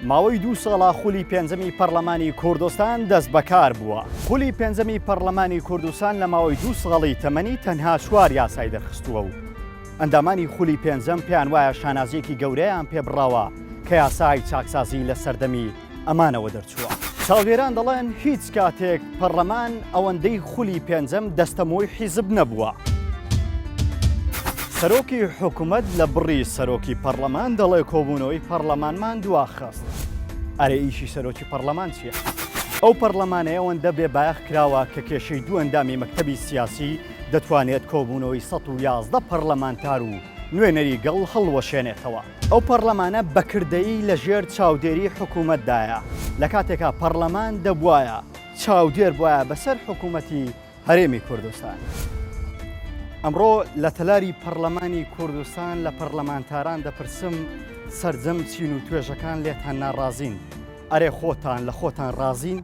ماوەی دوو ساڵە خولی پێنجەمی پەرلەمانی کوردستان دەست بەکار بووە. خولی پێنجەمی پەرلەمانی کوردستان لە ماوەی دوو ساڵی تەمەنی تەنها چوار یاسای دەرخستووە و ئەندامانی خولی پێنجەم پێیان وایە شانازییەکی گەورەیان پێ بڕاوە کە یاسای چاکسازی لە سەردەمی ئەمانەوە دەرچووە. چاودێران دەڵێن هیچ کاتێک پەرلەمان ئەوەندەی خولی پێنجەم دەستەمۆی حیزب نەبووە. سەرۆکی حکومەت لە بڕی سەرۆکی پەرلەمان دەڵێ کۆبوونەوەی پەرلەمانمان دواخست. ئەرێ ئیشی سەرۆکی پەرلەمان چییە؟ ئەو پەرلەمانەی ئەوەندە بێ بایەخ کراوە کە کێشەی دوو ئەندامی مەکتەبی سیاسی دەتوانێت کۆبوونەوەی 111 پەرلەمانتار و نوێنەری گەڵ هەڵوەشێنێتەوە. ئەو پەڕلەمانە بە کردەیی لە ژێر چاودێری حکوومەتدایە، لە کاتێکا پەڕلەمان دەبوایە چاودێر بوایە بەسەر حکوومەتی هەرێمی کوردستان. ئەمڕۆ لە تەلاری پەڕلەمانی کوردستان لە پەڕلەمانتاران دەپرسم سەرجەم چین و توێژەکان لێتان ناڕازین، ئەرێ خۆتان لە خۆتان ڕازین؟